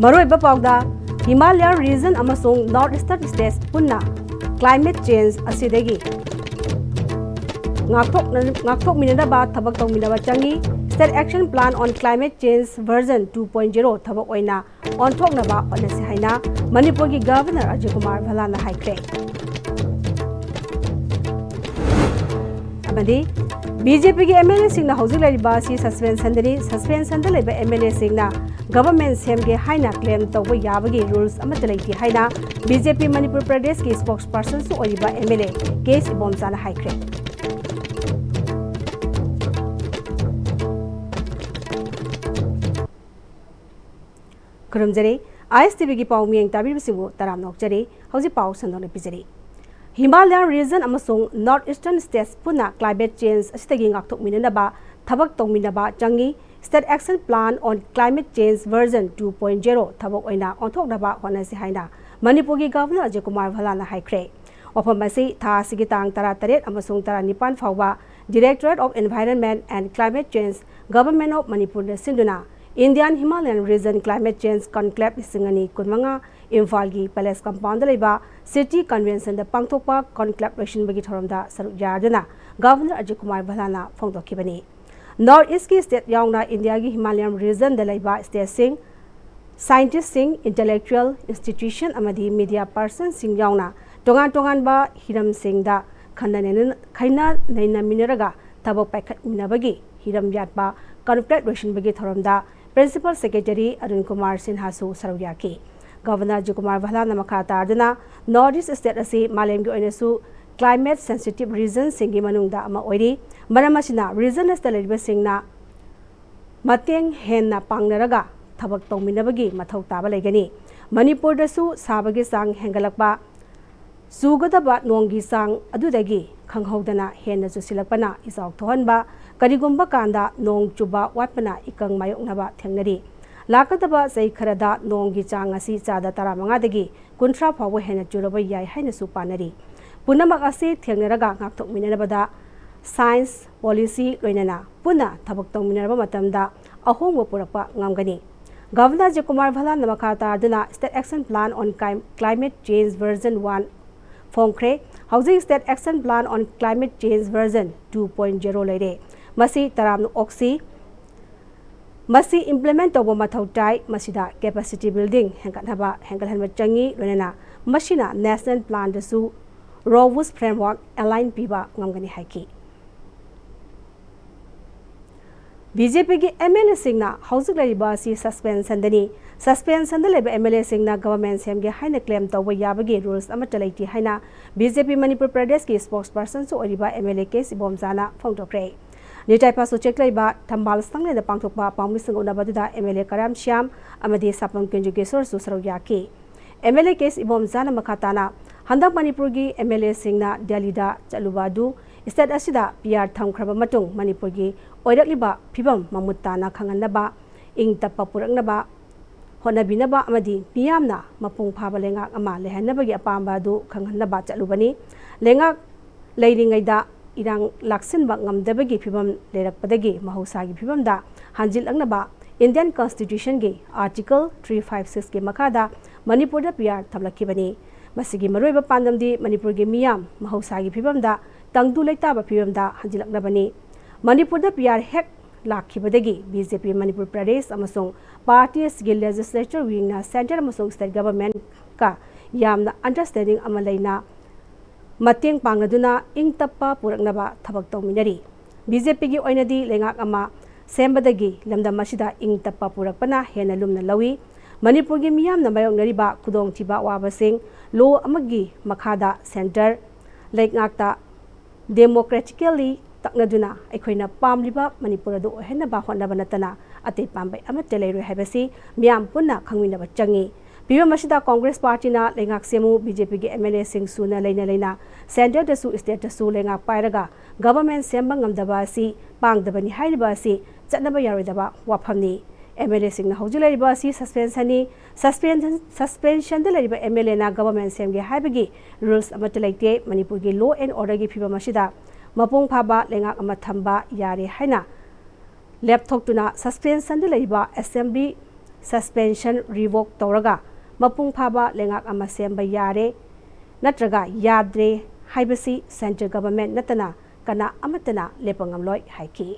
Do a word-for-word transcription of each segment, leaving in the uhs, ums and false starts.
ꯃꯔꯨꯑꯣꯏꯕ ꯄꯥꯎꯗ, ꯍꯤꯃꯥꯂꯌꯥ ꯔꯤꯖꯟ ꯑꯃꯁꯨꯡ ꯅꯣꯔꯠ ꯏꯁꯇꯔꯟ ꯁ꯭ꯇꯦꯠꯁ ꯄꯨꯟꯅ ꯀ꯭ꯂꯥꯏꯃꯦꯠ ꯆꯦꯟꯖ ꯑꯁꯤꯗꯒꯤ ꯉꯥꯛꯊꯣꯛꯅ-, ꯉꯥꯛꯊꯣꯛꯃꯤꯟꯅꯅꯕ ꯊꯕꯛ ꯇꯧꯃꯤꯟꯅꯕ ꯆꯪꯏ꯫ State Action Plan on Climate Change Version two point zero ꯊꯕꯛ ꯑꯣꯏꯅ ꯑꯣꯟꯊꯣꯛꯅꯕ ꯍꯣꯠꯅꯁꯤ ꯍꯥꯏꯅ ꯃꯅꯤꯄꯨꯔꯒꯤ ꯒꯚꯔꯅꯔ ꯑꯖꯌ ꯀꯨꯃꯥꯔ ꯚꯜꯂꯥꯅ ꯍꯥꯏꯈ꯭ꯔꯦ꯫ ꯑꯃꯗꯤ ꯕꯤ ꯖꯦ ꯄꯤꯒꯤ ꯑꯦꯝ ꯑꯦꯜ ꯑꯦꯁꯤꯡꯅ ꯍꯧꯖꯤꯛ ꯂꯩꯔꯤꯕ ꯑꯁꯤ ꯁꯁꯄꯦꯟꯁꯟꯗꯅꯤ꯫ ꯁꯁꯄꯦꯟꯁꯟꯗ ꯂꯩꯕ ꯑꯦꯝ ꯑꯦꯜ ꯑꯦꯁꯤꯡꯅ ꯒꯚꯔꯟꯃꯦꯟꯠ ꯁꯦꯝꯒꯦ ꯍꯥꯏꯅ ꯀ꯭ꯂꯦꯝ ꯇꯧꯕ ꯌꯥꯕꯒꯤ ꯔꯨꯜꯁ ꯑꯃꯠꯇ ꯂꯩꯇꯦ ꯍꯥꯏꯅ ꯕꯤ ꯖꯦ ꯄꯤ ꯃꯅꯤꯄꯨꯔ ꯄ꯭ꯔꯗꯦꯁꯀꯤ ꯁ꯭ꯄꯣꯛꯁ ꯄꯔꯁꯟꯁꯨ ꯑꯣꯏꯔꯤꯕ ꯑꯦꯝ ꯑꯦꯜ ꯑꯦ ꯀꯦ ꯑꯦꯁ ꯏꯕꯣꯝꯆꯥꯅ ꯍꯥꯏꯈ꯭ꯔꯦ꯫ ꯈꯨꯔꯨꯝꯖꯔꯤ꯫ ꯑꯥꯏ ꯑꯦꯁ ꯇꯤ ꯚꯤꯒꯤ ꯄꯥꯎ ꯃꯤꯠꯌꯦꯡ ꯇꯥꯕꯤꯔꯤꯕꯁꯤꯡꯕꯨ ꯇꯔꯥꯝꯅ ꯑꯣꯛꯆꯔꯤ꯫ ꯍꯧꯖꯤꯛ ꯄꯥꯎ ꯁꯟꯗꯣꯛꯅ ꯄꯤꯖꯔꯤ꯫ ꯍꯤꯃꯥꯂꯌꯥꯟ ꯔꯤꯖꯟ ꯑꯃꯁꯨꯡ ꯅꯣꯔꯠ ꯏꯁꯇꯔꯟ ꯁ꯭ꯇꯦꯠꯁ ꯄꯨꯟꯅ ꯀ꯭ꯂꯥꯏꯃꯦꯠ ꯆꯦꯟꯖ ꯑꯁꯤꯗꯒꯤ ꯉꯥꯛꯊꯣꯛꯃꯤꯟꯅꯅꯕ ꯊꯕꯛ ꯇꯧꯃꯤꯟꯅꯕ ꯆꯪꯏ꯫ State Action Plan on Climate Change Version two point zero ꯊꯕꯛ ꯑꯣꯏꯅ ꯑꯣꯟꯊꯣꯛꯅꯕ ꯍꯣꯠꯅꯁꯤ ꯍꯥꯏꯅ ꯃꯅꯤꯄꯨꯔꯒꯤ ꯒꯚꯔꯅꯔ ꯑꯖꯌ ꯀꯨꯃꯥꯔ ꯚꯜꯂꯥꯅ ꯍꯥꯏꯈ꯭ꯔꯦ꯫ ꯋꯥꯐꯝ ꯑꯁꯤ ꯊꯥ ꯑꯁꯤꯒꯤ ꯇꯥꯡ ꯇꯔꯥꯇꯔꯦꯠ ꯑꯃꯁꯨꯡ ꯇꯔꯥꯅꯤꯄꯥꯟ ꯐꯥꯎꯕ Directorate of Environment and Climate Change, Government of ꯃꯅꯤꯄꯨꯔꯅ ꯁꯤꯟꯗꯨꯅ Indian Himalayan Region Climate Change Conclave ꯂꯤꯁꯤꯡ ꯑꯅꯤ ꯀꯨꯟꯃꯉꯥ ꯏꯝꯐꯥꯜꯒꯤ ꯄꯦꯂꯦꯁ ꯀꯝꯄꯥꯎꯟꯗ ꯂꯩꯕ ꯁꯤꯇꯤ ꯀꯟꯚꯦꯟꯁꯟꯗ ꯄꯥꯡꯊꯣꯛꯄ ꯀꯟꯀ꯭ꯂꯦꯕ ꯂꯣꯏꯁꯤꯟꯕꯒꯤ ꯊꯧꯔꯝꯗ ꯁꯔꯨꯛ ꯌꯥꯗꯨꯅ ꯒꯚꯔꯅꯔ ꯑꯖꯌ ꯀꯨꯃꯥꯔ ꯚꯜꯂꯥꯅ ꯐꯣꯡꯗꯣꯛꯈꯤꯕꯅꯤ꯫ ꯅꯣꯔꯠ ꯏꯁꯀꯤ ꯁ꯭ꯇꯦꯠ ꯌꯥꯎꯅ ꯏꯟꯗꯤꯌꯥꯒꯤ ꯍꯤꯃꯥꯂꯌꯟ ꯔꯤꯖꯟꯗ ꯂꯩꯕ ꯁ꯭ꯇꯦꯠꯁꯤꯡ, ꯁꯥꯏꯟꯇꯤꯁꯁꯤꯡ, ꯏꯟꯇꯦꯂꯦꯛꯆꯨꯑꯦꯜ ꯏꯟꯁꯇꯤꯇ꯭ꯌꯨꯁꯟ ꯑꯃꯗꯤ ꯃꯤꯗꯤꯌꯥ ꯄꯔꯁꯟꯁꯤꯡ ꯌꯥꯎꯅ ꯇꯣꯉꯥꯟ ꯇꯣꯉꯥꯟꯕ ꯍꯤꯔꯝꯁꯤꯡꯗ ꯈꯟꯅ ꯅꯩꯅ-, ꯈꯟꯅ ꯅꯩꯅꯃꯤꯟꯅꯔꯒ ꯊꯕꯛ ꯄꯥꯏꯈꯠꯃꯤꯟꯅꯕꯒꯤ ꯍꯤꯔꯝ ꯌꯥꯠꯄ ꯀꯟꯀ꯭ꯂꯦꯕ ꯂꯣꯏꯁꯤꯟꯕꯒꯤ ꯊꯧꯔꯝꯗ ꯄ꯭ꯔꯤꯟꯁꯤꯄꯜ ꯁꯦꯀ꯭ꯔꯦꯇꯔꯤ ꯑꯔꯨꯟ ꯀꯨꯃꯥꯔ ꯁꯤꯟꯍꯥꯁꯨ ꯁꯔꯨꯛ ꯌꯥꯈꯤ꯫ ꯒꯚꯔꯅꯔ ꯑꯖꯌ ꯀꯨꯃꯥꯔ ꯚꯜꯂꯥꯅ ꯃꯈꯥ ꯇꯥꯗꯨꯅ ꯅꯣꯔꯠ ꯏꯁ ꯁ꯭ꯇꯦꯠ ꯑꯁꯤ ꯃꯥꯂꯦꯝꯒꯤ ꯑꯣꯏꯅꯁꯨ ꯀ꯭ꯂꯥꯏꯃꯦꯠ ꯁꯦꯟꯁꯤꯇꯤꯚ ꯔꯤꯖꯟꯁꯤꯡꯒꯤ ꯃꯅꯨꯡꯗ ꯑꯃ ꯑꯣꯏꯔꯤ꯫ ꯃꯔꯝ ꯑꯁꯤꯅ ꯔꯤꯖꯟ ꯑꯁꯤꯗ ꯂꯩꯔꯤꯕꯁꯤꯡꯅ ꯃꯇꯦꯡ ꯍꯦꯟꯅ ꯄꯥꯡꯅꯔꯒ ꯊꯕꯛ ꯇꯧꯃꯤꯟꯅꯕꯒꯤ ꯃꯊꯧ ꯇꯥꯕ ꯂꯩꯒꯅꯤ꯫ ꯃꯅꯤꯄꯨꯔꯗꯁꯨ ꯁꯥꯕꯒꯤ ꯆꯥꯡ ꯍꯦꯟꯒꯠꯂꯛꯄ, ꯆꯨꯒꯗꯕ ꯅꯣꯡꯒꯤ ꯆꯥꯡ ꯑꯗꯨꯗꯒꯤ ꯈꯪꯍꯧꯗꯅ ꯍꯦꯟꯅ ꯆꯨꯁꯤꯜꯂꯛꯄꯅ ꯏꯆꯥꯎ ꯊꯣꯛꯍꯟꯕ, ꯀꯔꯤꯒꯨꯝꯕ ꯀꯥꯟꯗ ꯅꯣꯡ ꯆꯨꯕ ꯋꯥꯠꯄꯅ ꯏꯀꯪ ꯃꯥꯌꯣꯛꯅꯕ ꯊꯦꯡꯅꯔꯤ꯫ ꯂꯥꯛꯀꯗꯕ ꯆꯍꯤ ꯈꯔꯗ ꯅꯣꯡꯒꯤ ꯆꯥꯡ ꯑꯁꯤ ꯆꯥꯗ ꯇꯔꯥꯃꯉꯥꯗꯒꯤ ꯀꯨꯟꯊ꯭ꯔꯥ ꯐꯥꯎꯕ ꯍꯦꯟꯅ ꯆꯨꯔꯕ ꯌꯥꯏ ꯍꯥꯏꯅꯁꯨ ꯄꯥꯅꯔꯤ꯫ ꯄꯨꯝꯅꯃꯛ ꯑꯁꯤ ꯊꯦꯡꯅꯔꯒ ꯉꯥꯛꯊꯣꯛꯃꯤꯟꯅꯅꯕꯗ ꯁꯥꯏꯟꯁ, ꯄꯣꯂꯤꯁꯤ ꯂꯣꯏꯅꯅ ꯄꯨꯟꯅ ꯊꯕꯛ ꯇꯧꯃꯤꯟꯅꯔꯕ ꯃꯇꯝꯗ ꯑꯍꯣꯡꯕ ꯄꯨꯔꯛꯄ ꯉꯝꯒꯅꯤ꯫ Governor Ajay Kumar Bhallan ꯅ ꯃꯈꯥ ꯇꯥꯗꯨꯅ State Action Plan on Clim- Climate Change Version one ꯐꯣꯡꯈ꯭ꯔꯦ꯫ ꯍꯧꯖꯤꯛ State Action Plan on Climate Change Version two point zero ꯂꯩꯔꯦ꯫ ꯃꯁꯤ ꯇꯔꯥꯝꯅ ꯑꯣꯛꯁꯤ꯫ ꯃꯁꯤ implement ꯇꯧꯕ ꯃꯊꯧ ꯇꯥꯏ꯫ ꯃꯁꯤꯗ capacity building ꯍꯦꯟꯒꯠꯅꯕ ꯍꯦꯟꯒꯠꯍꯟꯕ ꯆꯪꯏ꯫ ꯂꯣꯏꯅꯅ ꯃꯁꯤꯅ national plan ꯗꯁꯨ robust framework align ꯄꯤꯕ ꯉꯝꯒꯅꯤ ꯍꯥꯏꯈꯤ꯫ ꯕꯤ ꯖꯦ ꯄꯤꯒꯤ ꯑꯦꯝ ꯑꯦꯜ ꯑꯦꯁꯤꯡꯅ ꯍꯧꯖꯤꯛ ꯂꯩꯔꯤꯕ ꯑꯁꯤ ꯁꯁꯄꯦꯟꯁꯟꯗꯅꯤ꯫ ꯁꯁꯄꯦꯟꯁꯟꯗ ꯂꯩꯕ ꯑꯦꯝ ꯑꯦꯜ ꯑꯦꯁꯤꯡꯅ ꯒꯚꯔꯟꯃꯦꯟꯠ ꯁꯦꯝꯒꯦ ꯍꯥꯏꯅ ꯀ꯭ꯂꯦꯝ ꯇꯧꯕ ꯌꯥꯕꯒꯤ ꯔꯨꯜꯁ ꯑꯃꯠꯇ ꯂꯩꯇꯦ ꯍꯥꯏꯅ ꯕꯤ ꯖꯦ ꯄꯤ ꯃꯅꯤꯄꯨꯔ ꯄ꯭ꯔꯗꯦꯁꯀꯤ ꯁ꯭ꯄꯣꯛꯁ ꯄꯔꯁꯟꯁꯨ ꯑꯣꯏꯔꯤꯕ ꯑꯦꯝ ꯑꯦꯜ ꯑꯦ ꯀꯦ ꯑꯦꯁ ꯏꯕꯣꯝꯆꯥꯅ ꯐꯣꯡꯗꯣꯛꯈ꯭ꯔꯦ꯫ ꯅꯤꯇꯥꯏ ꯄꯥꯁꯣ ꯆꯦꯛꯂꯩꯕ ꯊꯝꯕꯥꯜ ꯁꯪꯂꯦꯟꯗ ꯄꯥꯡꯊꯣꯛꯄ ꯄꯥꯎꯃꯤꯁꯤꯡ ꯎꯅꯕꯗꯨꯗ ꯑꯦꯝ ꯑꯦꯜ ꯑꯦ ꯀꯔꯥꯝ ꯁ꯭ꯌꯥꯝ ꯑꯃꯗꯤ ꯁꯥꯄꯝ ꯀꯦꯟꯖꯨꯒꯦꯁꯣꯔꯁꯨ ꯁꯔꯨꯛ ꯌꯥꯈꯤ꯫ ꯑꯦꯝ ꯑꯦꯜ ꯑꯦ ꯀꯦ ꯑꯦꯁ ꯏꯕꯣꯝꯆꯥꯅ ꯃꯈꯥ ꯇꯥꯅ ꯍꯟꯗꯛ ꯃꯅꯤꯄꯨꯔꯒꯤ ꯑꯦꯝ ꯑꯦꯜ ꯑꯦꯁꯤꯡꯅ ꯗꯦꯜꯂꯤꯗ ꯆꯠꯂꯨꯕ ꯑꯗꯨ ꯁ꯭ꯇꯦꯠ ꯑꯁꯤꯗ ꯄꯤ ꯑꯥꯔ ꯊꯝꯈ꯭ꯔꯕ ꯃꯇꯨꯡ ꯃꯅꯤꯄꯨꯔꯒꯤ ꯑꯣꯏꯔꯛꯂꯤꯕ ꯐꯤꯕꯝ ꯃꯃꯨꯠ ꯇꯥꯅ ꯈꯪꯍꯟꯅꯕ, ꯏꯪ ꯇꯞꯄ ꯄꯨꯔꯛꯅꯕ ꯍꯣꯠꯅꯕꯤꯅꯕ ꯑꯃꯗꯤ ꯃꯤꯌꯥꯝꯅ ꯃꯄꯨꯡ ꯐꯥꯕ ꯂꯩꯉꯥꯛ ꯑꯃ ꯂꯩꯍꯟꯅꯕꯒꯤ ꯑꯄꯥꯝꯕ ꯑꯗꯨ ꯈꯪꯍꯟꯅꯕ ꯆꯠꯂꯨꯕꯅꯤ꯫ ꯂꯩꯉꯥꯛ ꯂꯩꯔꯤꯉꯩꯗ ꯏꯔꯥꯡ ꯂꯥꯛꯁꯤꯟꯕ ꯉꯝꯗꯕꯒꯤ ꯐꯤꯕꯝ ꯂꯩꯔꯛꯄꯗꯒꯤ ꯃꯍꯧꯁꯥꯒꯤ ꯐꯤꯕꯝꯗ ꯍꯟꯖꯤꯜꯂꯛꯅꯕ ꯏꯟꯗꯤꯌꯟ ꯀꯟꯁꯇꯤꯇ꯭ꯌꯨꯁꯟꯒꯤ ꯑꯥꯔꯇꯤꯀꯜ ꯊ꯭ꯔꯤ ꯐꯥꯏꯚ ꯁꯤꯛꯁꯀꯤ ꯃꯈꯥꯗ ꯃꯅꯤꯄꯨꯔꯗ ꯄꯤ ꯑꯥꯔ ꯊꯝꯂꯛꯈꯤꯕꯅꯤ꯫ ꯃꯁꯤꯒꯤ ꯃꯔꯨꯑꯣꯏꯕ ꯄꯥꯟꯗꯝꯗꯤ ꯃꯅꯤꯄꯨꯔꯒꯤ ꯃꯤꯌꯥꯝ ꯃꯍꯧꯁꯥꯒꯤ ꯐꯤꯕꯝꯗ ꯇꯪꯗꯨ ꯂꯩꯇꯥꯕ ꯐꯤꯕꯝꯗ ꯍꯟꯖꯤꯜꯂꯛꯅꯕꯅꯤ꯫ ꯃꯅꯤꯄꯨꯔꯗ ꯄꯤ ꯑꯥꯔ ꯍꯦꯛ ꯂꯥꯛꯈꯤꯕꯗꯒꯤ ꯕꯤ ꯖꯦ ꯄꯤ ꯃꯅꯤꯄꯨꯔ ꯄ꯭ꯔꯗꯦꯁ ꯑꯃꯁꯨꯡ ꯄꯥꯔꯇꯤ ꯑꯁꯤꯒꯤ ꯂꯦꯖꯤꯁꯂꯦꯆꯔ ꯋꯤꯡꯅ ꯁꯦꯟꯇꯔ ꯑꯃꯁꯨꯡ ꯁ꯭ꯇꯦꯠ ꯒꯚꯔꯟꯃꯦꯟꯠꯀ ꯌꯥꯝꯅ ꯑꯟꯗꯔꯁ꯭ꯇꯦꯟꯗꯤꯡ ꯑꯃ ꯂꯩꯅ ꯃꯇꯦꯡ ꯄꯥꯡꯅꯗꯨꯅ ꯏꯪ ꯇꯞꯄ ꯄꯨꯔꯛꯅꯕ ꯊꯕꯛ ꯇꯧꯃꯤꯟꯅꯔꯤ꯫ ꯕꯤ ꯖꯦ ꯄꯤꯒꯤ ꯑꯣꯏꯅꯗꯤ ꯂꯩꯉꯥꯛ ꯑꯃ ꯁꯦꯝꯕꯗꯒꯤ ꯂꯝꯗꯝ ꯑꯁꯤꯗ ꯏꯪ ꯇꯞꯄ ꯄꯨꯔꯛꯄꯅ ꯍꯦꯟꯅ ꯂꯨꯝꯅ ꯂꯧꯏ꯫ ꯃꯅꯤꯄꯨꯔꯒꯤ ꯃꯤꯌꯥꯝꯅ ꯃꯥꯌꯣꯛꯅꯔꯤꯕ ꯈꯨꯗꯣꯡꯊꯤꯕ ꯑꯋꯥꯕꯁꯤꯡ ꯂꯣ ꯑꯃꯒꯤ ꯃꯈꯥꯗ ꯁꯦꯟꯇꯔ ꯂꯩꯉꯥꯛꯇ ꯗꯦꯃꯣꯀ꯭ꯔꯦꯇꯤꯀꯦꯜꯂꯤ ꯇꯛꯅꯗꯨꯅ ꯑꯩꯈꯣꯏꯅ ꯄꯥꯝꯂꯤꯕ ꯃꯅꯤꯄꯨꯔ ꯑꯗꯨ ꯑꯣꯏꯍꯟꯅꯕ ꯍꯣꯠꯅꯕ ꯅꯠꯇꯅ ꯑꯇꯩ ꯄꯥꯝꯕꯩ ꯑꯃꯠꯇ ꯂꯩꯔꯣꯏ ꯍꯥꯏꯕꯁꯤ ꯃꯤꯌꯥꯝ ꯄꯨꯟꯅ ꯈꯪꯃꯤꯟꯅꯕ ꯆꯪꯏ꯫ ꯐꯤꯕꯝ ꯑꯁꯤꯗ ꯀꯣꯡꯒ꯭ꯔꯦꯁ ꯄꯥꯔꯇꯤꯅ ꯂꯩꯉꯥꯛ ꯁꯦꯝꯃꯨ, ꯕꯤ ꯖꯦ ꯄꯤꯒꯤ ꯑꯦꯝ ꯑꯦꯜ ꯑꯦꯁꯤꯡ ꯁꯨꯅ ꯂꯩꯅ ꯂꯩꯅ ꯁꯦꯟꯇꯔꯗꯁꯨ ꯁ꯭ꯇꯦꯠꯇꯁꯨ ꯂꯩꯉꯥꯛ ꯄꯥꯏꯔꯒ ꯒꯚꯔꯟꯃꯦꯟꯠ ꯁꯦꯝꯕ ꯉꯝꯗꯕ ꯑꯁꯤ ꯄꯥꯡꯗꯕꯅꯤ ꯍꯥꯏꯔꯤꯕ ꯑꯁꯤ ꯆꯠꯅꯕ ꯌꯥꯔꯣꯏꯗꯕ ꯋꯥꯐꯝꯅꯤ꯫ ꯑꯦꯝ ꯑꯦꯜ ꯑꯦꯁꯤꯡꯅ ꯍꯧꯖꯤꯛ ꯂꯩꯔꯤꯕ ꯑꯁꯤ ꯁꯁꯄꯦꯟꯁꯟꯅꯤ꯫ ꯁꯁꯄꯦꯟꯁꯟ, ꯁꯁꯄꯦꯟꯁꯟꯗ ꯂꯩꯔꯤꯕ ꯑꯦꯝ ꯑꯦꯜ ꯑꯦꯅ ꯒꯚꯔꯟꯃꯦꯟꯠ ꯁꯦꯝꯒꯦ ꯍꯥꯏꯕꯒꯤ ꯔꯨꯜꯁ ꯑꯃꯠꯇ ꯂꯩꯇꯦ꯫ ꯃꯅꯤꯄꯨꯔꯒꯤ ꯂꯣ ꯑꯦꯟ ꯑꯣꯔꯗꯔꯒꯤ ꯐꯤꯕꯝ ꯑꯁꯤꯗ ꯃꯄꯨꯡ ꯐꯥꯕ ꯂꯩꯉꯥꯛ ꯑꯃ ꯊꯝꯕ ꯌꯥꯔꯦ ꯍꯥꯏꯅ ꯂꯦꯞꯊꯣꯛꯇꯨꯅ ꯁꯁꯄꯦꯟꯁꯟꯗ ꯂꯩꯔꯤꯕ ꯑꯦꯁꯦꯝꯕ꯭ꯂꯤ Suspension revoke ꯇꯧꯔꯒ ꯃꯄꯨꯡ ꯐꯥꯕ ꯂꯩꯉꯥꯛ ꯑꯃ ꯁꯦꯝꯕ ꯌꯥꯔꯦ ꯅꯠꯇ꯭ꯔꯒ ꯌꯥꯗ꯭ꯔꯦ ꯍꯥꯏꯕꯁꯤ central government ꯅꯠꯇꯅ ꯀꯅꯥ ꯑꯃꯠꯇꯅ ꯂꯦꯞꯄ ꯉꯝꯂꯣꯏ ꯍꯥꯏꯈꯤ꯫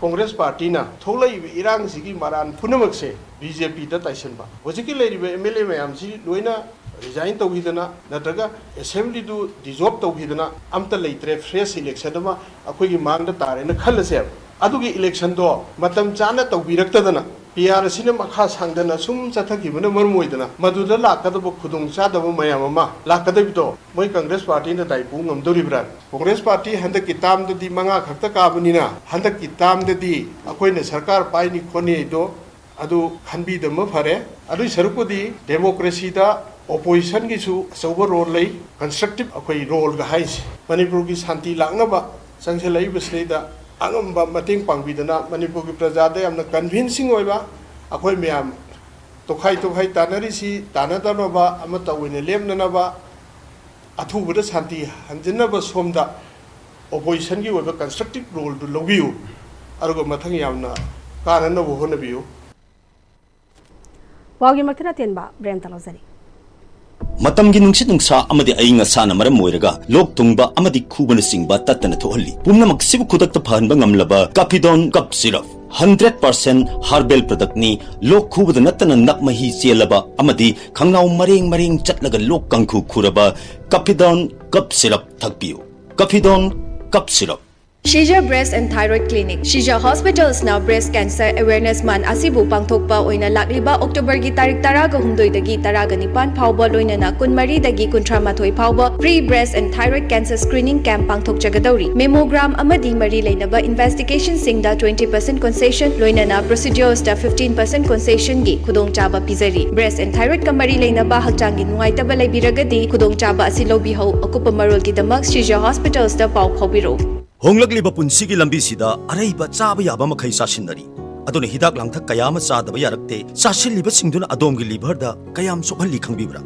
ꯀꯣꯡꯒ꯭ꯔꯦꯁ ꯄꯥꯔꯇꯤꯅ ꯊꯣꯛꯂꯛꯏꯕ ꯏꯔꯥꯡꯁꯤꯒꯤ ꯃꯔꯥꯟ ꯄꯨꯝꯅꯃꯛꯁꯦ ꯕꯤ ꯖꯦ ꯄꯤꯗ ꯇꯥꯏꯁꯟꯕ, ꯍꯧꯖꯤꯛꯀꯤ ꯂꯩꯔꯤꯕ ꯑꯦꯝ ꯑꯦꯜ ꯑꯦ ꯃꯌꯥꯝꯁꯤ ꯂꯣꯏꯅ ꯔꯤꯖꯥꯏꯟ ꯇꯧꯈꯤꯗꯅ ꯅꯠꯇ꯭ꯔꯒ ꯑꯦꯁꯦꯝꯕ꯭ꯂꯤꯗꯨ ꯗꯤꯖꯣꯜꯕ ꯇꯧꯈꯤꯗꯅ ꯑꯝꯇ ꯂꯩꯇ꯭ꯔꯦ, ꯐ꯭ꯔꯦꯁ ꯏꯂꯦꯛꯁꯟ ꯑꯃ ꯑꯩꯈꯣꯏꯒꯤ ꯃꯥꯡꯗ ꯇꯥꯔꯦꯅ ꯈꯜꯂꯁꯦꯕ꯫ ꯑꯗꯨꯒꯤ ꯏꯂꯦꯛꯁꯟꯗꯣ ꯃꯇꯝ ꯆꯥꯅ ꯇꯧꯕꯤꯔꯛꯇꯗꯅ ꯄꯤ ꯑꯥꯔ ꯑꯁꯤꯅ ꯃꯈꯥ ꯁꯥꯡꯗꯅ ꯁꯨꯝ ꯆꯠꯊꯈꯤꯕꯅ ꯃꯔꯝ ꯑꯣꯏꯗꯅ ꯃꯗꯨꯗ ꯂꯥꯛꯀꯗꯕ ꯈꯨꯗꯣꯡꯆꯥꯗꯕ ꯃꯌꯥꯝ ꯑꯃ ꯂꯥꯛꯀꯗꯕꯗꯣ ꯃꯣꯏ ꯀꯪꯒ꯭ꯔꯦꯁ ꯄꯥꯔꯇꯤꯅ ꯗꯥꯏꯄꯨ ꯉꯝꯗꯣꯔꯤꯕ꯭ꯔꯥ? ꯀꯪꯒ꯭ꯔꯦꯁ ꯄꯥꯔꯇꯤ ꯍꯟꯗꯛꯀꯤ ꯇꯥꯝꯗꯗꯤ ꯃꯉꯥ ꯈꯛꯇ ꯀꯥꯕꯅꯤꯅ ꯍꯟꯗꯛꯀꯤ ꯇꯥꯝꯗꯗꯤ ꯑꯩꯈꯣꯏꯅ ꯁꯔꯀꯥꯔ ꯄꯥꯏꯅꯤ ꯈꯣꯠꯅꯤ ꯍꯥꯏꯗꯣ ꯑꯗꯨ ꯈꯟꯕꯤꯗꯕꯅ ꯐꯔꯦ꯫ ꯑꯗꯨꯏ ꯁꯔꯨꯛꯄꯨꯗꯤ ꯗꯦꯃꯣꯀ꯭ꯔꯦꯁꯤꯗ ꯑꯣꯄꯣꯖꯤꯁꯟꯒꯤꯁꯨ ꯑꯆꯧꯕ ꯔꯣꯜ ꯂꯩ, ꯀꯟꯁꯇ꯭ꯔꯛꯇꯤꯞ ꯑꯩꯈꯣꯏ ꯔꯣꯜꯒ ꯍꯥꯏꯁꯦ꯫ ꯃꯅꯤꯄꯨꯔꯒꯤ ꯁꯥꯟꯇꯤ ꯂꯥꯛꯅꯕ ꯆꯪꯁꯤꯜꯂꯛꯏꯕꯁꯤꯗꯩꯗ ꯑꯉꯝꯕ ꯃꯇꯦꯡ ꯄꯥꯡꯕꯤꯗꯅ ꯃꯅꯤꯄꯨꯔꯒꯤ ꯄ꯭ꯔꯖꯥꯗ ꯌꯥꯝꯅ ꯀꯟꯚꯤꯟꯁꯤꯡ ꯑꯣꯏꯕ ꯑꯩꯈꯣꯏ ꯃꯌꯥꯝ ꯇꯣꯈꯥꯏ ꯇꯣꯈꯥꯏ ꯇꯥꯅꯔꯤꯁꯤ ꯇꯥꯅꯗꯅꯕ ꯑꯃꯠꯇ ꯑꯣꯏꯅ ꯂꯦꯞꯅꯅꯕ ꯑꯊꯨꯕꯗ ꯁꯥꯟꯇꯤ ꯍꯟꯖꯤꯟꯅꯕ ꯁꯣꯝꯗ ꯑꯣꯄꯣꯖꯤꯁꯟꯒꯤ ꯑꯣꯏꯕ ꯀꯟꯁꯇ꯭ꯔꯛꯇꯤꯞ ꯔꯣꯜꯗꯨ ꯂꯧꯕꯤꯌꯨ, ꯑꯗꯨꯒ ꯃꯊꯪ ꯌꯥꯝꯅ ꯀꯥꯅꯅꯕ ꯍꯣꯠꯅꯕꯤꯌꯨ꯫ ꯄꯥꯎꯒꯤ ꯃꯈꯥ ꯑꯇꯦꯟꯕ ꯕ꯭ꯔꯦꯛ ꯑꯃꯇ ꯂꯧꯖꯔꯤ꯫ ꯃꯇꯝꯒꯤ ꯅꯨꯡꯁꯤꯠ ꯅꯨꯡꯁꯥ ꯑꯃꯗꯤ ꯑꯏꯪ ꯑꯁꯥꯅ ꯃꯔꯝ ꯑꯣꯏꯔꯒ ꯂꯣꯛ ꯊꯨꯡꯕ ꯑꯃꯗꯤ ꯈꯨꯕꯅꯆꯤꯡꯕ ꯇꯠꯇꯅ ꯊꯣꯛꯍꯜꯂꯤ꯫ ꯄꯨꯝꯅꯃꯛꯁꯤꯕꯨ ꯈꯨꯗꯛꯇ ꯐꯍꯟꯕ ꯉꯝꯂꯕ ꯀꯥꯐꯤꯗꯣꯟ cough syrup, hundred percent herbal ꯄ꯭ꯔꯗꯛꯅꯤ꯫ ꯂꯣꯛ ꯈꯨꯕꯗ ꯅꯠꯇꯅ ꯅꯞ ꯃꯍꯤ ꯆꯦꯜꯂꯕ ꯑꯃꯗꯤ ꯈꯪꯅꯥꯎ ꯃꯔꯦꯡ ꯃꯔꯦꯡ ꯆꯠꯂꯒ ꯂꯣꯛ ꯀꯥꯡꯈꯨ ꯈꯨꯔꯕ ꯀꯥꯐꯤꯗꯣꯟ ꯀꯞ ꯁꯤꯔꯞ ꯊꯛꯄꯤꯌꯨ꯫ ꯀꯥꯐꯤꯗꯣꯟ cough syrup. Shija Breast and Thyroid Clinic, Shija ꯍꯣꯁꯄꯤꯇꯥꯜꯁꯅ ꯕ꯭ꯔꯦꯁ ꯀꯦꯟꯁꯔ ꯑꯦꯋꯦꯔꯅꯦꯁ ꯃꯟꯊ ꯑꯁꯤꯕꯨ ꯄꯥꯡꯊꯣꯛꯄ ꯑꯣꯏꯅ ꯂꯥꯛꯂꯤꯕ ꯑꯣꯛꯇꯣꯕꯔꯒꯤ ꯇꯥꯔꯤꯛ ꯇꯔꯥꯒ ꯍꯨꯝꯗꯣꯏꯗꯒꯤ ꯇꯔꯥꯒ ꯅꯤꯄꯥꯟ ꯐꯥꯎꯕ ꯂꯣꯏꯅꯅ ꯀꯨꯟꯃꯔꯤꯗꯒꯤ ꯀꯨꯟꯊ꯭ꯔꯥ ꯃꯥꯊꯣꯏ ꯐꯥꯎꯕ free breast and thyroid cancer screening camp ꯄꯥꯡꯊꯣꯛꯆꯒꯗꯧꯔꯤ꯫ Mammograms ꯑꯃꯗꯤ ꯃꯔꯤ ꯂꯩꯅꯕ ꯏꯟꯚꯦꯁꯇꯤꯒꯦꯁꯟꯁꯤꯡꯗ twenty percent concession ꯂꯣꯏꯅꯅ ꯄ꯭ꯔꯣꯁꯤꯗ꯭ꯌꯣꯔꯁꯇ fifteen percent concessionꯒꯤ ꯈꯨꯗꯣꯡꯆꯥꯕ ꯄꯤꯖꯔꯤ꯫ Breast and thyroidꯀ ꯃꯔꯤ ꯂꯩꯅꯕ ꯍꯛꯆꯥꯡꯒꯤ ꯅꯨꯡꯉꯥꯏꯇꯕ ꯂꯩꯕꯤꯔꯒꯗꯤ ꯈꯨꯗꯣꯡꯆꯥꯕ ꯑꯁꯤ ꯂꯧꯕꯤꯍꯧ꯫ ꯑꯀꯨꯞꯄ ꯃꯔꯣꯜꯒꯤꯗꯃꯛ ꯁꯤꯖ ꯍꯣꯁꯄꯤꯇꯥꯜꯁꯇ ꯄꯥꯎ ꯐꯥꯎꯕꯤꯔꯛꯎ꯫ ꯍꯣꯡꯂꯛꯂꯤꯕ ꯄꯨꯟꯁꯤꯒꯤ ꯂꯝꯕꯤꯁꯤꯗ ꯑꯔꯩꯕ ꯆꯥꯕ ꯌꯥꯕ ꯃꯈꯩ ꯆꯥꯁꯤꯟꯅꯔꯤ꯫ ꯑꯗꯨꯅ ꯍꯤꯗꯥꯛ ꯂꯥꯡꯊꯛ ꯀꯌꯥ ꯑꯃ ꯆꯥꯗꯕ ꯌꯥꯔꯛꯇꯦ꯫ ꯆꯥꯁꯤꯜꯂꯤꯕꯁꯤꯡꯗꯨꯅ ꯑꯗꯣꯝꯒꯤ ꯂꯤꯚꯔꯗ ꯀꯌꯥꯝ ꯁꯣꯛꯍꯜꯂꯤ ꯈꯪꯕꯤꯕ꯭ꯔꯥ?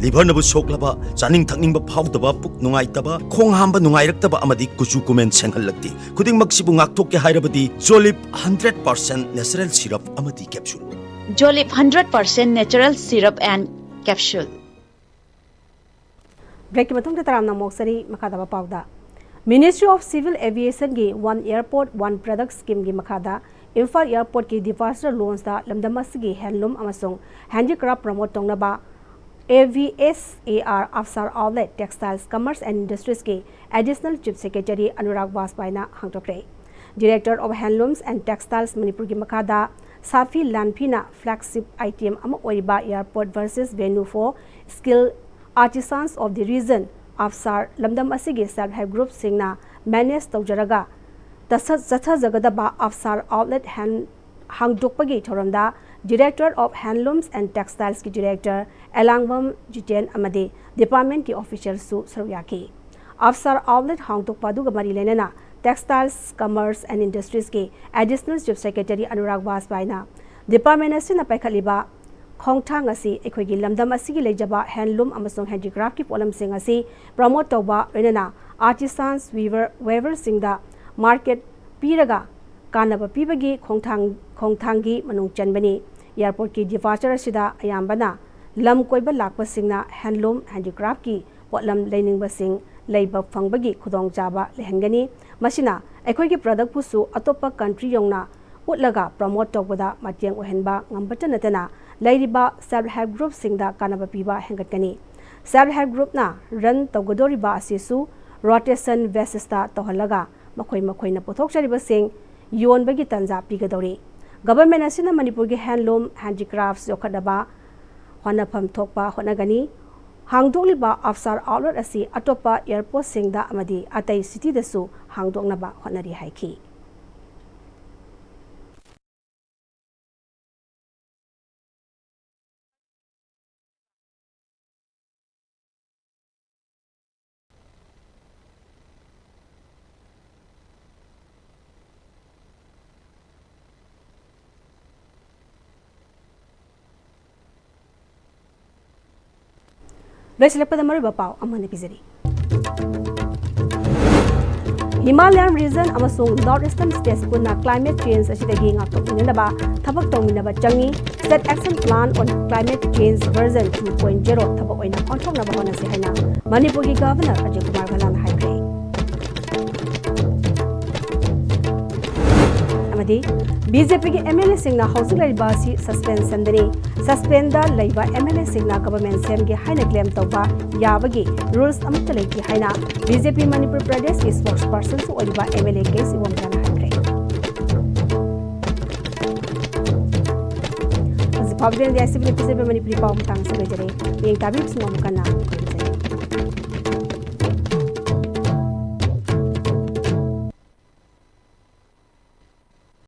ꯂꯤꯚꯔꯅꯕꯨ ꯁꯣꯛꯂꯕ, ꯆꯥꯅꯤꯡ ꯊꯛꯅꯤꯡꯕ ꯐꯥꯎꯗꯕ, ꯄꯨꯛ ꯅꯨꯡꯉꯥꯏꯇꯕ, ꯈꯣꯡ ꯍꯥꯝꯕ ꯅꯨꯡꯉꯥꯏꯔꯛꯇꯕ ꯑꯃꯗꯤ ꯀꯨꯆꯨ ꯀꯨꯃꯦꯟ ꯁꯦꯡꯍꯜꯂꯛꯇꯦ꯫ ꯈꯨꯗꯤꯡꯃꯛꯁꯤꯕꯨ ꯉꯥꯛꯊꯣꯛꯀꯦ ꯍꯥꯏꯔꯕꯗꯤ ꯖꯣꯂꯤꯞ ꯍꯟꯗ꯭ꯔꯦꯠ ꯄꯥꯔꯁꯦꯟ ꯅꯦꯆꯔꯦꯜ ꯁꯤꯔꯞ ꯑꯃꯗꯤ capsule. Jolip hundred percent natural syrup and capsule. ꯕ꯭ꯔꯦꯛꯀꯤ ꯃꯇꯨꯡꯗ ꯇꯔꯥꯝꯅ ꯃꯣꯛꯆꯔꯤ꯫ ꯃꯈꯥ ꯇꯥꯕ ꯄꯥꯎꯗ, Ministry of Civil Aviation ꯒꯤ One Airport One Product Scheme ꯒꯤ ꯃꯈꯥꯗ ꯏꯝꯐꯥꯜ Airport ꯀꯤ departure lounge ꯇ ꯂꯝꯗꯝ ꯑꯁꯤꯒꯤ handloom ꯑꯃꯁꯨꯡ handicraft promote ꯇꯧꯅꯕ A V S A R Afsar Outlet Textiles Commerce and Industries ꯀꯤ Additional Chief Secretary Anurag ꯕꯥꯖꯄꯥꯏꯅ ꯍꯥꯡꯗꯣꯛꯈ꯭ꯔꯦ꯫ Director of Handlooms and Textiles ꯃꯅꯤꯄꯨꯔꯒꯤ ꯃꯈꯥꯗ ꯁꯥꯐꯤ ꯂꯥꯟꯐꯤꯅ flagship item ꯑꯃ ꯑꯣꯏꯔꯤꯕ Airport versus Venue for Skill Artisans of the Region, Afsar, ꯂꯝꯗꯝ ꯑꯁꯤꯒꯤ self help group ꯁꯤꯡꯅ manage ꯇꯧꯖꯔꯒ touch-, ꯆꯠꯊꯖꯒꯗꯕ Afsar Outlet hand ꯍꯥꯡꯗꯣꯛꯄꯒꯤ ꯊꯧꯔꯝꯗ Director of Handlooms and Textiles ꯀꯤ Director ꯑꯦꯂꯥꯡꯕꯝ ꯖꯤꯇꯦꯟ ꯑꯃꯗꯤ department ꯀꯤ official ꯁꯨ ꯁꯔꯨꯛ ꯌꯥꯈꯤ꯫ Afsar Outlet ꯍꯥꯡꯗꯣꯛꯄ ꯑꯗꯨꯒ ꯃꯔꯤ ꯂꯩꯅꯅ Textiles, Commerce and Industries ꯀꯤ Additional Chief Secretary Anurag ꯕꯥꯖꯄꯥꯏꯅ department ꯑꯁꯤꯅ ꯄꯥꯏꯈꯠꯂꯤꯕ ꯈꯣꯡꯊꯥꯡ ꯑꯁꯤ ꯑꯩꯈꯣꯏꯒꯤ ꯂꯝꯗꯝ ꯑꯁꯤꯒꯤ ꯂꯩꯖꯕ handloom ꯑꯃꯁꯨꯡ handicraft ꯀꯤ ꯄꯣꯠꯂꯝꯁꯤꯡ ꯑꯁꯤ promote ꯇꯧꯕ, ꯂꯣꯏꯅꯅ artisans, weaver, weaver ꯁꯤꯡꯗ market ꯄꯤꯔꯒ ꯀꯥꯟꯅꯕ ꯄꯤꯕꯒꯤ ꯈꯣꯡꯊꯥꯡ, ꯈꯣꯡꯊꯥꯡꯒꯤ ꯃꯅꯨꯡ ꯆꯟꯕꯅꯤ꯫ Airport ꯀꯤ departure ꯑꯁꯤꯗ ꯑꯌꯥꯝꯕꯅ ꯂꯝ ꯀꯣꯏꯕ ꯂꯥꯛꯄꯁꯤꯡꯅ handloom, handicraft ꯀꯤ ꯄꯣꯠꯂꯝ ꯂꯩꯅꯤꯡꯕꯁꯤꯡ ꯂꯩꯕ ꯐꯪꯕꯒꯤ ꯈꯨꯗꯣꯡꯆꯥꯕ ꯂꯩꯍꯟꯒꯅꯤ꯫ ꯃꯁꯤꯅ ꯑꯩꯈꯣꯏꯒꯤ product ꯄꯨꯁꯨ ꯑꯇꯣꯞꯄ country ꯌꯧꯅ ꯎꯠꯂꯒ promote ꯇꯧꯕꯗ ꯃꯇꯦꯡ ꯑꯣꯏꯍꯟꯕ ꯉꯝꯕꯇ ꯅꯠꯇꯅ ꯂꯩꯔꯤꯕ self help group ꯁꯤꯡꯗ ꯀꯥꯟꯅꯕ ꯄꯤꯕ ꯍꯦꯟꯒꯠꯀꯅꯤ꯫ Self help group ꯅ run ꯇꯧꯒꯗꯧꯔꯤꯕ ꯑꯁꯤꯁꯨ rotation basis ꯇ ꯇꯧꯍꯜꯂꯒ ꯃꯈꯣꯏ ꯃꯈꯣꯏꯅ ꯄꯨꯊꯣꯛꯆꯔꯤꯕꯁꯤꯡ ꯌꯣꯟꯕꯒꯤ ꯇꯥꯟꯖꯥ ꯄꯤꯒꯗꯧꯔꯤ꯫ Government ꯑꯁꯤꯅ ꯃꯅꯤꯄꯨꯔꯒꯤ handloom, handicrafts ꯌꯣꯛꯈꯠꯅꯕ ꯍꯣꯠꯅꯐꯝ ꯊꯣꯛꯄ ꯍꯣꯠꯅꯒꯅꯤ꯫ ꯍꯥꯡꯗꯣꯛꯂꯤꯕ Afsar Outlet ꯑꯁꯤ ꯑꯇꯣꯞꯄ airport ꯁꯤꯡꯗ ꯑꯃꯗꯤ ꯑꯇꯩ city ꯗꯁꯨ ꯍꯥꯡꯗꯣꯛꯅꯕ ꯍꯣꯠꯅꯔꯤ ꯍꯥꯏꯈꯤ꯫ ꯂꯣꯏꯁꯤꯜꯂꯛꯄꯗ ꯃꯔꯨꯑꯣꯏꯕ ꯄꯥꯎ ꯑꯃ ꯍꯥꯟꯅ ꯄꯤꯖꯔꯤ꯫ ꯍꯤꯃꯥꯂꯌꯥꯟ ꯔꯤꯖꯟ ꯑꯃꯁꯨꯡ ꯅꯣꯔꯠ ꯏꯁꯇꯔꯟ ꯁ꯭ꯇꯦꯠꯁ ꯄꯨꯟꯅ ꯀ꯭ꯂꯥꯏꯃꯦꯠ ꯆꯦꯟꯖ ꯑꯁꯤꯗꯒꯤ ꯉꯥꯛꯊꯣꯛꯃꯤꯟꯅꯅꯕ ꯊꯕꯛ ꯇꯧꯃꯤꯟꯅꯕ ꯆꯪꯏ꯫ State Action Plan on Climate Change Version two point zero ꯊꯕꯛ ꯑꯣꯏꯅ ꯑꯣꯟꯊꯣꯛꯅꯕ ꯍꯣꯠꯅꯁꯤ ꯍꯥꯏꯅ ꯃꯅꯤꯄꯨꯔꯒꯤ ꯒꯚꯔꯅꯔ ꯑꯖꯌ ꯀꯨꯃꯥꯔ ꯚꯜꯂꯥꯅ ꯍꯥꯏꯈ꯭ꯔꯦ꯫ ꯑꯃꯗꯤ ꯕꯤ ꯖꯦ ꯄꯤꯒꯤ ꯑꯦꯝ ꯑꯦꯜ ꯑꯦꯁꯤꯡꯅ ꯍꯧꯖꯤꯛ ꯂꯩꯔꯤꯕ ꯑꯁꯤ ꯁꯁꯄꯦꯟꯁꯟꯗꯅꯤ꯫ ꯁꯁꯄꯦꯟꯗ ꯂꯩꯕ ꯑꯦꯝ ꯑꯦꯜ ꯑꯦꯁꯤꯡꯅ ꯒꯚꯔꯟꯃꯦꯟꯠ ꯁꯦꯝꯒꯦ ꯍꯥꯏꯅ ꯀ꯭ꯂꯦꯝ ꯇꯧꯕ ꯌꯥꯕꯒꯤ ꯔꯨꯜꯁ ꯑꯃꯠꯇ ꯂꯩꯇꯦ ꯍꯥꯏꯅ ꯕꯤ ꯖꯦ ꯄꯤ ꯃꯅꯤꯄꯨꯔ ꯄ꯭ꯔꯗꯦꯁꯀꯤ ꯁ꯭ꯄꯣꯛꯁ ꯄꯔꯁꯟꯁꯨ ꯑꯣꯏꯔꯤꯕ M L A K C ꯏꯕꯣꯝꯆꯥꯅ ꯍꯥꯏꯈ꯭ꯔꯦ꯫ ꯍꯧꯖꯤꯛ ꯐꯥꯎꯕꯒꯤ ꯑꯣꯏꯅꯗꯤ ꯑꯁꯤꯕꯨꯅ ꯄꯤꯖꯕ ꯃꯅꯤꯄꯨꯔꯤ ꯄꯥꯎ ꯃꯇꯥꯡꯁꯤ ꯂꯣꯏꯖꯔꯦ꯫ ꯃꯤꯠꯌꯦꯡ ꯇꯥꯕꯤꯕꯁꯤꯡ ꯑꯃꯨꯛ ꯍꯟꯅ ꯈꯨꯔꯨꯝꯖꯔꯤ꯫